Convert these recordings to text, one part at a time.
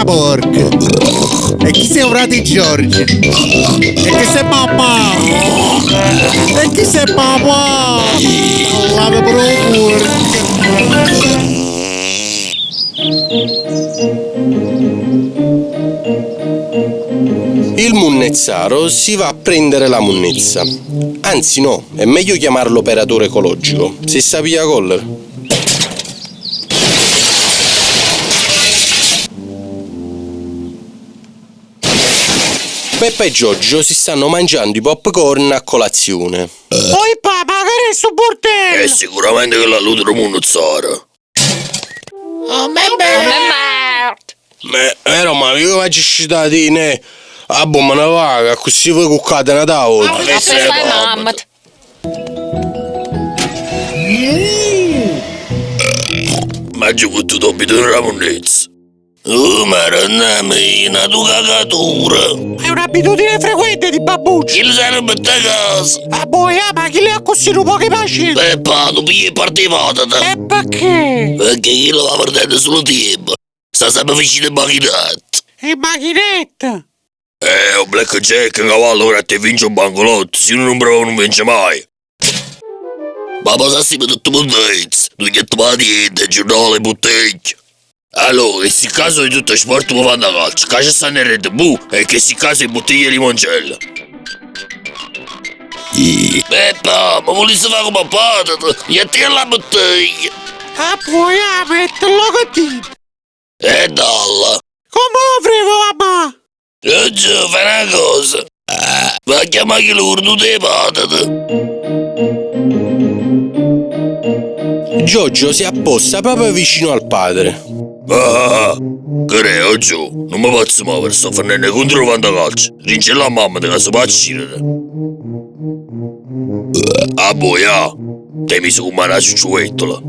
porca! E chi sei 'o frate 'e Giorgio? E chi sei mammà? E chi sei papà? Parlate pure 'o puorco! Il munnezzaro si va a prendere la munnezza. Anzi no, è meglio chiamarlo operatore ecologico, se sa piglia collera. Peppa e Giorgio si stanno mangiando i popcorn a colazione. Oi pa, ma che è sto bordello? È sicuramente quella l'utero munnezzaro. Ma vero, ma io v'aggio scetato ne. Ah boh, me ne vaco, accussì voi cuccate n'ata vota. Ma che stai mamma. M'aggio fottuto 'o bidone d' 'a munnezza. Oh, maronna mia, n'ata cacatura! È un'abitudine frequente di babbuccio. Chillo sarebbe te casa! Ah boh, ah, ma chi è accussì nu poco 'e pacienza? Peppa, tu pigli e parte 'e patata! E perché? Perché chillo va perdendo solo tempo. Sta sempre vicino 'e macchinette. E macchinette? Eh, 'o blackjack 'n cavallo ora te vince 'o bancolotto, si uno non prova non vince mai. Ma poi s'assieme tutto monnezza, non gli pa niente, giornale, bottiglie. Allora, che si caso di tutto sport come fanno a calcio, che ci stanno in Red Bull e che si caso di bottiglie di limoncello. Peppa, ma volessi fare come patata, gli tira la bottiglia. Ah, puoi ah, metterlo con te. E dalla. Come avevo mamma? Giorgio, fai una cosa. Va a chiamare chi lo di patata. Giorgio si apposta proprio vicino al padre. Ah, che re, oggi non mi posso muovere, sto finendo contro il fantacalcio. Rincella a mamma che si può uccidere. Ah, boia, ti mi sono come una ciucciuettola.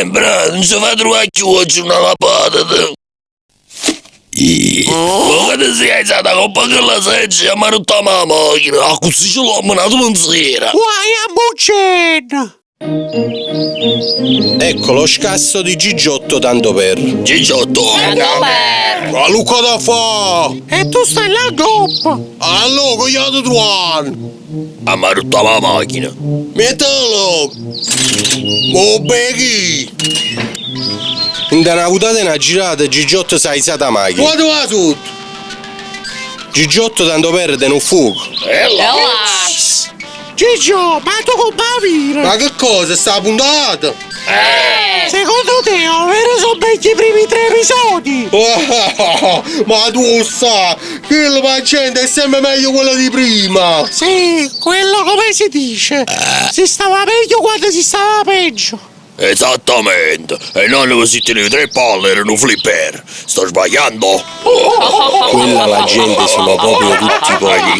Bra, non si fa trovare più oggi una patata. Ma che ti sei alzata con quella seggia, mi ha rotto la macchina, ah, così ce l'ho menato pensiero. Guai a bucena! Ecco lo scasso di Gigiotto tanto per. Gigiotto! Tanto per! Ma Luca da fa! E tu stai là coppa! Allora, che gli altri trovano? Ah, mi ha rotto la macchina. Mettilo! Oh, becchi! In una vutata e una girata, Gigiotto si è alzata la macchina. Guarda va tutto! Gigiotto tanto per un fuoco. E là! Gigio, ma tu come vira? Ma che cosa? Sta puntata? Secondo te, ovvero sono vecchi i primi tre episodi? Ma tu sai, quello la gente è sempre meglio quello di prima! Sì, quello come si dice? Si stava meglio quando si stava peggio. Esattamente! E non così tenevi tre palle, erano un flipper! Sto sbagliando? Quella la gente sono proprio tutti pochi.